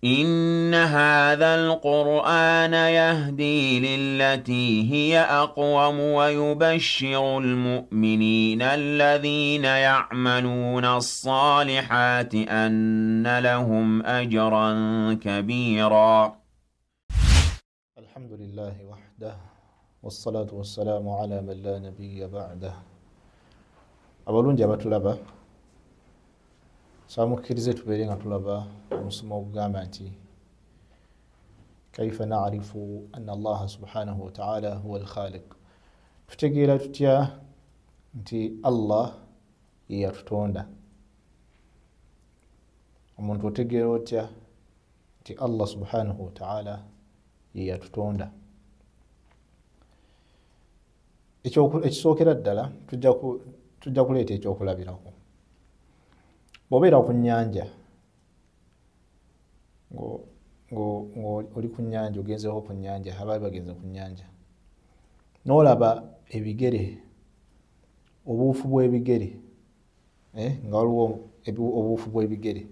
إن هذا القرآن يهدي للتي هي أقوم ويبشر المؤمنين الذين يعملون الصالحات أن لهم أجرا كبيرا. الحمد لله وحده والصلاة والسلام على من لا نبي بعده. Abalungi abatulaba, samukkirize tubeere nga tulaba omusomo ogugamba nti kaifa na'rifu anna Allaha subhanahu wa ta'ala huwa al-khaliq. Tutegeera tutya nti Allah ye yatutonda? Omuntu otegeera otya nti Allah subhanahu wa ta'ala ye yatutonda? Ekisookera ddala tujja kuleeta ekyokulabirako. Bw'obeera ku nnyanja, ng'oli ku nnyanja, ogenzeeko ku nnyanja, abaali bagenze ku nnyanja, n'olaba ebigere, obuufu bw'ebigere, nga waliwo obuufu bw'ebigere,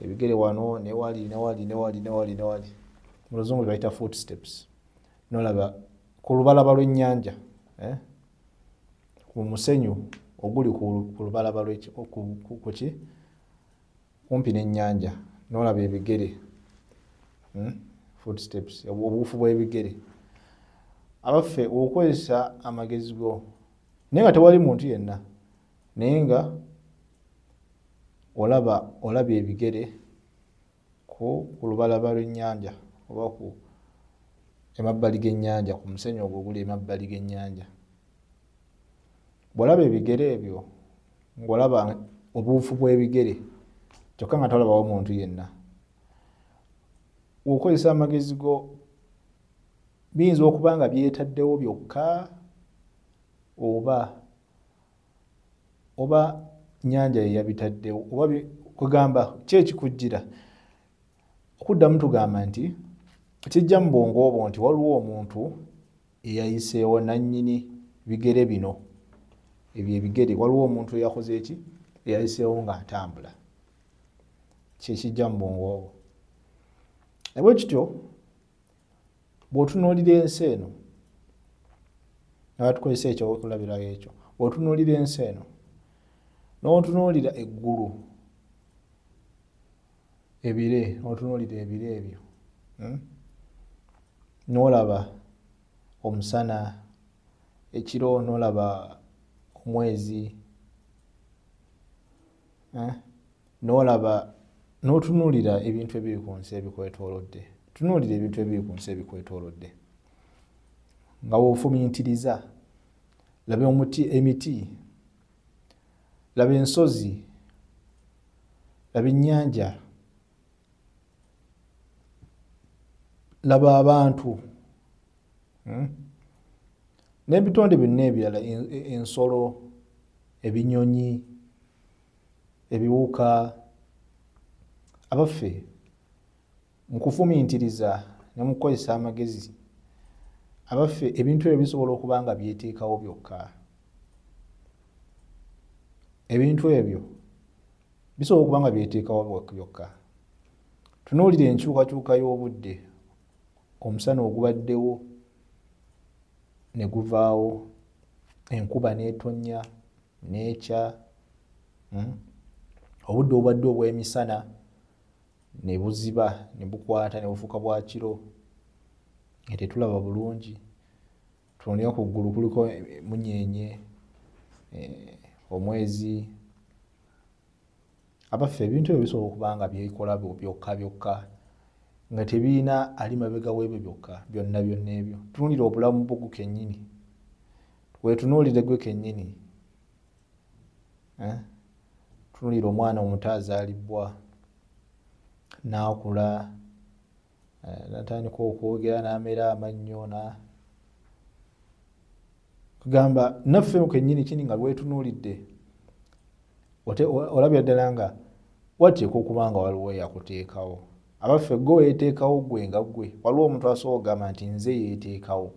ebigere wano ne wali ne wali ne wali ne wali ne wali, mu Luzungu bayita footsteps. N'olaba ku lubalaba lw'ennyanja, ku musenyu oguli ku lubalaba kuki kumpi n'ennyanja, n'olaba ebigere, footsteps, obuufu bw'ebigere. Abaffe, okozesa amagezi go, naye nga tewali muntu yenna, naye nga olaba ebigere ku lubalaba lw'ennyanja oba ku emabbali g'ennyanja, ku musenyu ogwo oguli emabbali g'ennyanja. Bw'olaba ebigere ebyo, ng'olaba obuufu bw'ebigere, kyokka nga tolabawo muntu yenna, okozesa amagezi go, biyinza okuba nga byetaddewo byokka oba nnyanja ye yabitaddewo, oba kugamba ki ekikujjira? Okuddamu tugamba nti kijja mu bwongo obwo nti waliwo omuntu eyayiseewo nannyini bigere bino, ebyo ebigere, waliwo omuntu eyakoze eki, eyayiseewo ng'atambula. Kyekijja mu bwongo obwo. Bwe kityo bw'otunuulira ensi eno, nga tukozesa ekyokulabirako ekyo, bw'otunuulira ensi eno n'otunuulira eggulu, ebire, n'otunuulira ebire ebyo, n'olaba omusana, ekiro n'olaba omwezi, n'olaba, n'otunuulira ebintu ebiri ku nsi ebikwetoolodde. Tunuulira ebintu ebiri ku nsi ebikwetoolodde nga w'ofumiitiriza. Laba emiti, laba ensozi, laba ennyanja, laba abantu, n'ebitonde byonna ebirala, ensolo, ebinyonyi, ebiwuka. Abaffe, mu kufumiitiriza ne mu kukozesa amagezi, abaffe, ebintu ebyo bisobola okuba nga byeteekawo byokka? Ebintu ebyo bisobola okuba nga byeteekawo byokka? Tunuulira enkyukakyuka y'obudde, omusana ogubaddewo ne guvaawo, enkuba n'etonnya n'ekya, obudde obubadde obw'emisana ne buziba ne bukwata ne bufuuka bwa kiro, nga tetulaba bulungi. Tunuulira ku ggulu, kuliko emunyeenye, omwezi. Abaffe, ebintu ebyo bisobola okuba nga byekola byokka byokka, nga tebirina ali mabega w'ebyo byokka byonna byonna ebyo. Tunuulira obulamu bwo kennyini, weetunuulire gwe kennyini. Tunuulira omwana omuto azaalibwa n'akula, n'atandika okwogera, n'amera amannyo, kugamba naffe kennyini kini nga lwetunuulidde, olabya ddala nga wateekwa okuba nga waliwo eyakuteekawo. Abaffe, gwe weeteekawo ggwe nga ggwe? Waliwo omuntu asobola okugamba nti nze yeeteekawo,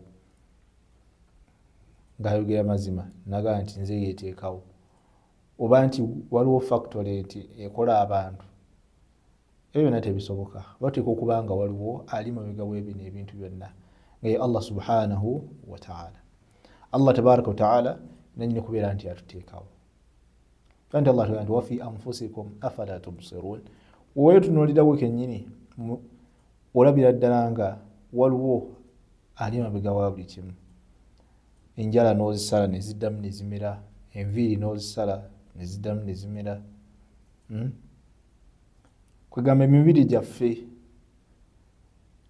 ng'ayogera mazima n'agamba nti nze yeeteekawo, oba nti waliwo factory nti ekola abantu Ebyo byonna tebisoboka. Bateekwa okuba nga waliwo ali mabega w'ebino ebintu byonna, nga ye Allah subhanahu wa ta'ala. Allah tabaraka wa ta'ala nannyini kubeera nti atuteekawo. Anti Allah tugamba nti wafi anfusikum afala tubsirun. Weetunuulirawo kennyini olabira ddala nga waliwo ali mabega wa buli kimu. Enjala n'ozisala ne ziddamu ne zimera, enviiri n'ozisala ne ziddamu ne zimera. Kwegamba emibiri gyaffe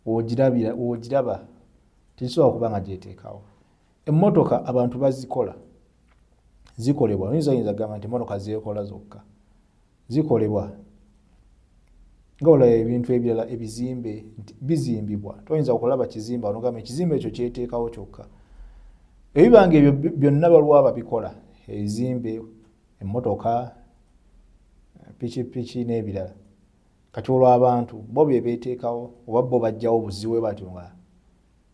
ogiraba tekisobola kuba nga gyeteekawo. Emmotoka abantu bazikola, zikolebwa. Oyinza kugamba nti emmotoka zeekola zokka, zikolebwa nga olaba ebintu ebirala, ebizimbe nti bizimbibwa. Toyinza kulaba kizimbe n'ogamba ekizimbe ekyo kyeteekawo kyokka. Ebibanga ebyo byonna waliwo ababikola, ebizimbe, emmotoka, pikipiki n'ebirala. Kati olwo abantu bo bye beeteekawo oba bo bajjawo buziwe batyo nga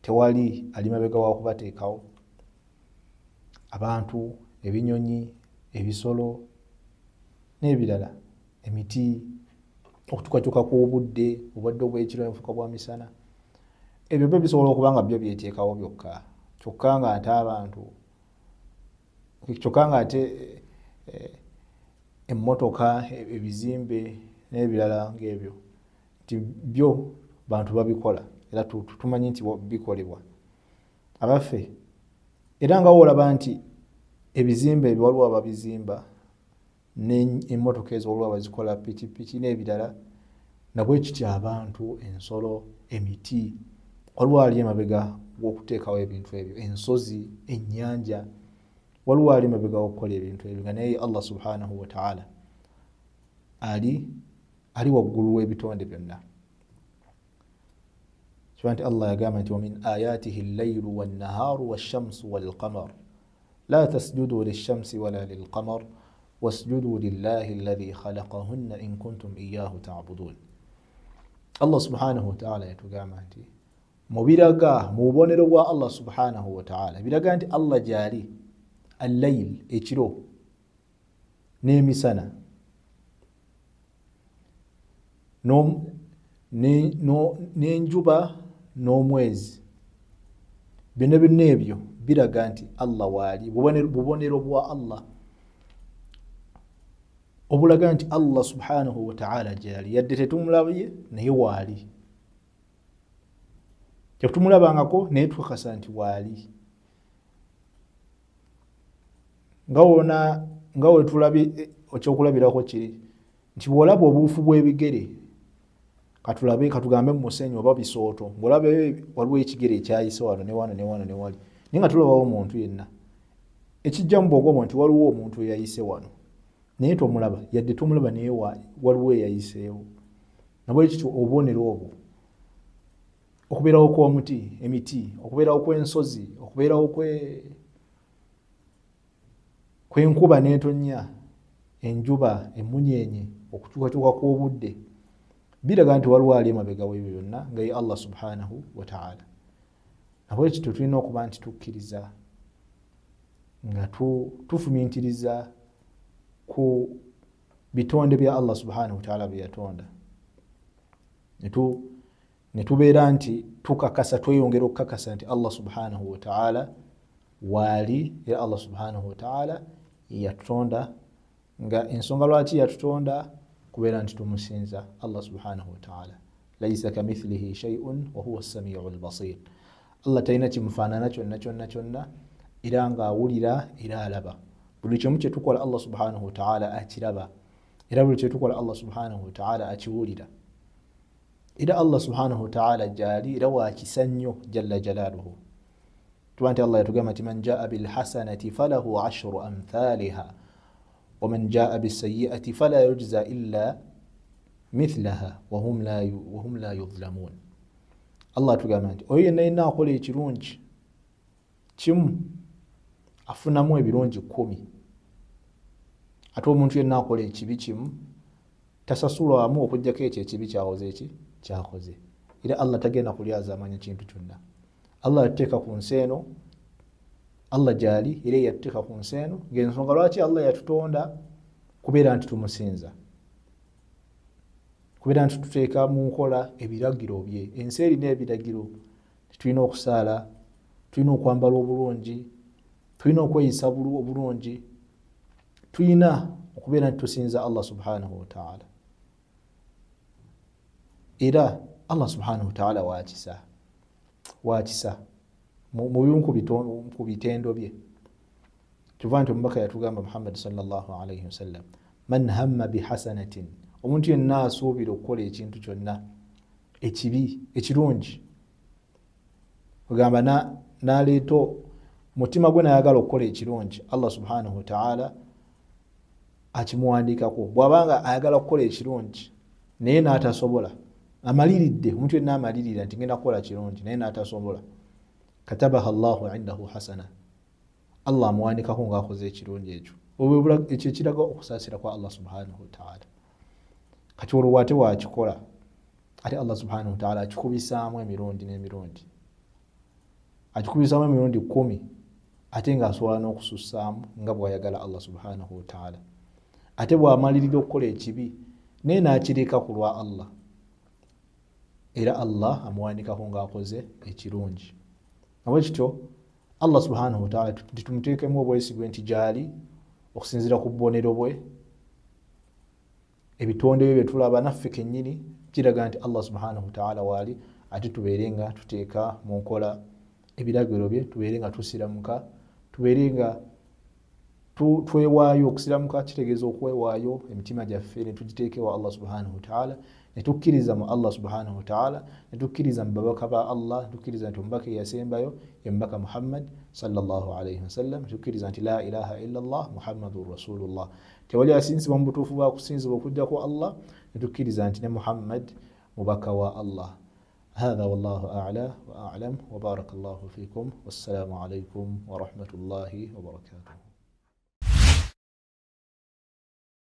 tewali ali mabega wa kubateekawo. Abantu, ebinyonyi, ebisolo n'ebirala, emiti, okutukakyuka kw'obudde, obwadde obw'ekiro, enfuka bwa misana, ebyo byo bisobola okuba nga byo byeteekawo byokka. Kyokka nga ate abantu, kyokka nga ate emmotoka, ebizimbe n'ebirala ng'ebyo nti byo bantu babikola, era tumanyi nti bikolebwa. Abaffe, era nga woolaba nti ebizimbe ebyo waliwo ababizimba, n'emmotoka ezo waliwo abazikola, pikipiki n'ebirala, nabwe kityo abantu, ensolo, emiti, waliwo ali emabega w'okuteekawo ebintu ebyo, ensozi, ennyanja, waliwo ali emabega w'okukola ebintu ebyo, nga naye Allah subhanahu wa ta'ala ali waggulu w'ebitonde byonna. Kiba nti Allah yagamba nti wamin ayatihi allaylu wannahaaru washamsu walqamar la tasjudu lishamsi wala lilqamar wasjudu lillahi alladhi khalaqahunna in kuntum iyyahu ta'budun. Allah subhanahu wa ta'ala yatugamba nti mubiraga mu bubonero bwa Allah subhanahu wa ta'ala biraga nti Allah gyali allayl, ekiro n'emisana, n'enjuba n'omwezi, byonna byonna ebyo biraga nti Allah waali. Bubonero bwa Allah obulaga nti Allah subhanahu wa ta'ala gyali, yadde tetumulabye naye waali, tetumulabangako naye tukakasa nti waali. Nga wetulabye ekyokulabirako kiri nti bw'olaba obuufu bw'ebigere, katulabe katugambe mu musenyu oba bisooto, ng'olaba waliwo ekigere ekyayise wano ne wano ne wano ne wali, naye nga tulabawo omuntu yenna, ekijja mu bwongo nti waliwo omuntu eyayise wano naye tomulaba, yadde tomulaba naye waliwo eyayiseewo. Nabwe kityo obubonero obwo, okubeerawo kw'omuti, emiti, okubeerawo kw'ensozi, okubeerawo kw'enkuba n'etonnya, enjuba, emmunyeenye, okukyukakyuka kw'obudde, biraga nti waliwo ali emabega w'ebyo byonna nga ye Allah subhanahu wa ta'ala. Nabwe kityo tulina okuba nti tukkiriza nga tufumiitiriza ku bitonde bya Allah subhanahu wa ta'ala bye yatonda, ne tubeera nti tukakasa, tweyongera okukakasa nti Allah subhanahu wa ta'ala waali, era Allah subhanahu wa ta'ala yatutonda, nga ensonga lwaki yatutonda kubeera nti tumusinza Allah subhanahu wa ta'ala. Laisa kamithlihi shay'un wa huwa as-sami'u al-basir. Allah talina kimufaanana kyonna kyonna kyonna, era ng'awulira era alaba. Buli kimu kye tukola Allah subhanahu wa ta'ala akiraba, era buli kye tukola Allah subhanahu wa ta'ala akiwulira. Era Allah subhanahu wa ta'ala gyali era wa kisa nnyo jalla jalaaluhu. Tuba nti Allah yatugamba nti man jaa bilhasanati falahu ashru amthaliha wa man jaa bisayiati fala yujza illa mithlaha wa hum la yudhlamun. Allah atugamba nti oyo yenna yenna akola ekirungi kimu afunamu ebirungi 10, ate omuntu yenna akola ekibi kimu tasasulwamu okuggyako ekyo ekibi kyakoze eki kyakoze. Era Allah tagenda kulyazaamanya kintu kyonna. Allah yatuteeka ku nsi eno, Allah gyali era yatuteeka ku nsi eno ng'ensonga lwaki Allah yatutonda kubeera nti tumusinza, Kubeera nti tuteeka mu nkola ebiragiro bye. Ensi erina ebiragiro, tulina okusaala, tulina okwambala obulungi, tulina okweyisa obulungi, tulina okubeera nti tusinza Allah subhanahu wataala. Era Allah subhanahu wataala wakisa, wakisa mu bimu ku bitendo bye. Kyova nti omubaka yatugamba Muhammad sallallahu alaihi wasallam, man hamma bihasanatin, omuntu yenna asuubira okukola ekintu kyonna ekibi ekirungi, ogamba n'aleeta mutima gwe nayagala okukola ekirungi, Allah subhanahu wataala akimuwandiikako. Bw'abanga ayagala okukola ekirungi naye n'atasobola, amaliridde, omuntu yenna amalirira nti ngenda kukola kirungi naye n'atasobola, katabaha Allahu indahu hasana, Allah amuwandikako ng'akoze ekirungi ekyo. Ekyo ekiraga okusaasira kwa Allah subhanahu wataala. Kati olwo ate wakikola, ate Allah subhanahu wataala akikubisaamu emirundi n'emirundi, akikubisaamu emirundi 10, ate ng'asobola n'okusussaamu nga bw'ayagala Allah subhanahu wataala. Ate bw'amalirira okukola ekibi naye n'akireka ku lwa Allah, era Allah amuwandikako ng'akoze ekirungi. Nabwe kityo Allah subhanahu wataala titumuteekemu obwesigwe nti gy'ali okusinziira ku bubonero bwe, ebitonde bye byetulaba naffe kennyini kiraga nti Allah subhanahu wataala waali, ate tubeere nga tuteeka mu nkola ebiragiro bye, tubeere nga tusiramuka, tubeere nga twewaayo. Okusiramuka kitegeeza okwewaayo emitima gyaffe ne tugiteeka ewa Allah subhanahu wataala, ne tukkiriza mu Allah subhanahu wataala, ne tukkiriza mu babaka ba Allah, ne tukkiriza nti omubaka eyasembayo ye mubaka Muhammad sallallahu alaihi wasallam, ne tukkiriza nti la ilaha illa Allah Muhammadun rasulullah, tewali asinzibwa mu butuufu bwa kusinzibwa okuggyako Allah, ne tukkiriza nti ne Muhammad mubaka wa Allah. هذا والله أعلى وأعلم، وبارك الله فيكم، والسلام عليكم ورحمة الله وبركاته.